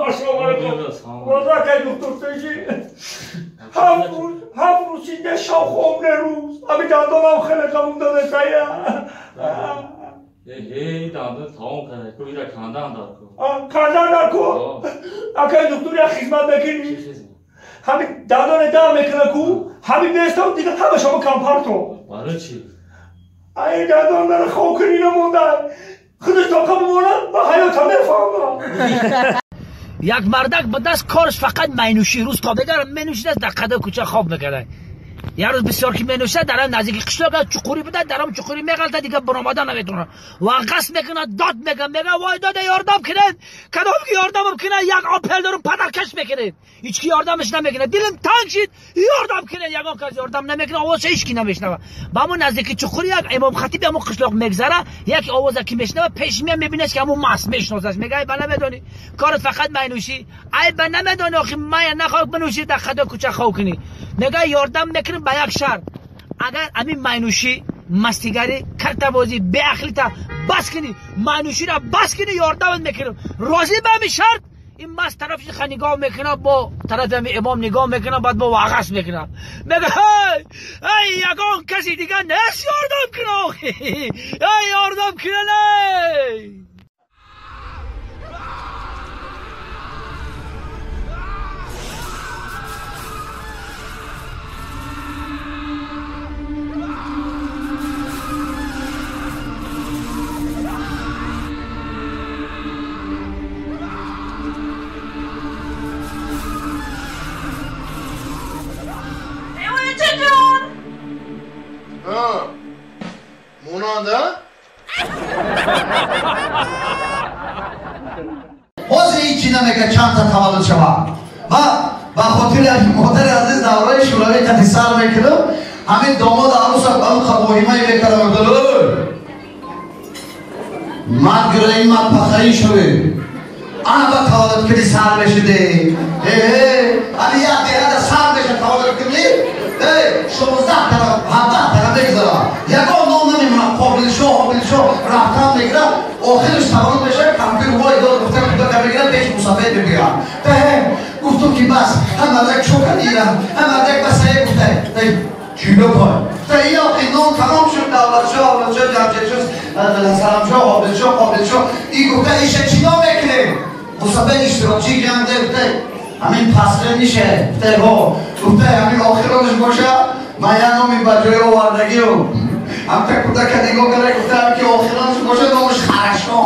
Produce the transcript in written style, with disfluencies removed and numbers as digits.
Ассалому алайкум. Вазакай доктор тежи. Ҳафт рӯз не шав хом не рӯз. Ҳами дандонам хеле қабул додесая. Эй, дандон тамом карда, ку ира кандан дар ку. Кандан дар ку? Акай доктор як хизмат мекунӣ? Ҳами дандоне дам мекуна ку? Ҳами местам дига ҳама шумо кампарто. Барои чӣ? Ай дандон мара хоб кунӣ намонда. Худаш тоқа бимонад, ман ҳаётам мефаҳмам. Як мардак ба даст корш фақат майнӯшӣ, рӯз то бегар менӯшида, дар қадаи кӯча хоб мекарда. Як рӯз бисёр ки менӯшад, дар наздики қишлоқ чуқурӣ буда, дар он чуқурӣ меғалтад, дигар баромада наметавонад. Ва ғасб мекунад, дод мекунад, мегӯяд: вой дода, ёрдам кунед, кадом ки ёрдамам кунад, як опел дорум, падаркаш мекунед. Ҳеч ки ёрдамаш намекунад. Дилам танг шид, ёрдам кунед, ягон кас ёрдам намекунад, овоза ҳеч ки намешнавад. Ба ҳамон наздики чуқурӣ як имом хатиби ҳамон қишлоқ мегзара, як овоза ки мешнавад, пеш меяд, мебинад ки ҳамон маст мешиносаш, мегӯяд: ай ба намедонӣ, корат фақат майнӯшӣ, ай ба намедонӣ, охи мая нахоҳ бинӯшӣ, дар қадаи кӯча хоб кунӣ. Мегӯяд: ёрдам мекунем ба як шарт, агар ҳамин майнӯшӣ, мастигарӣ, картабозӣ, беақлита бас кунӣ, майнӯширо бас кунӣ, ёрдамат мекунем. Розӣ ба ҳамин шарт? Ин маст тарафи ха нигоҳ мекунад, бо тарафи ҳамин имом нигоҳ мекунад, баъд бо вағас мекунад, мегӯяд: ҳей, эй, ягон каси дигар нест ёрдам куна, охи, эй, ёрдам кунад, эй. Монанда? Ҳозир ҳеҷ чӣ намекард, чанд та таваллуд шавад. Ва ба хотири модари азиз давраи шӯравӣ қати сар мекунам, ҳамин домод арӯса ба ӯ қабоҳимае мекардам, мегуфтам: мад гираи мад пахаӣ шавед, ана ба таваллуд кунӣ сар мешуде. Ами як деҳада сар меша таваллуд кунӣ, 16 тараф, 17 тараф мегузарад, ягон ном намемонад, қобилшоҳ, ҳобилшоҳ рафтан мегирад, охираш таваллуд мешавад, кампир вой дод гуфта кӯдака мегирад, пеш мусафед мегирад. Гуфтум ки бас, ҳам мардак чока дирам, ҳам мардак басае гуфта, чӣ бипой? Гуфта ин ном тамом шуд, давлатшоҳ, авлатшоҳ, ҷамшедшоҳ, саламшоҳ, ҳобилшоҳ, қобилшоҳ. Ин гуфта иша чӣ ном мекунем? Мусафед иштирокчӣ ҷанг гуфта ҳамин пасре нише, гуфта ҳо, гуфта ҳамин охиронаш боша, ман як номи ба ҷои овардагиу ҳамта кӯдака нигоҳ карда гуфта ки охиронаш боша, номаш Харашо.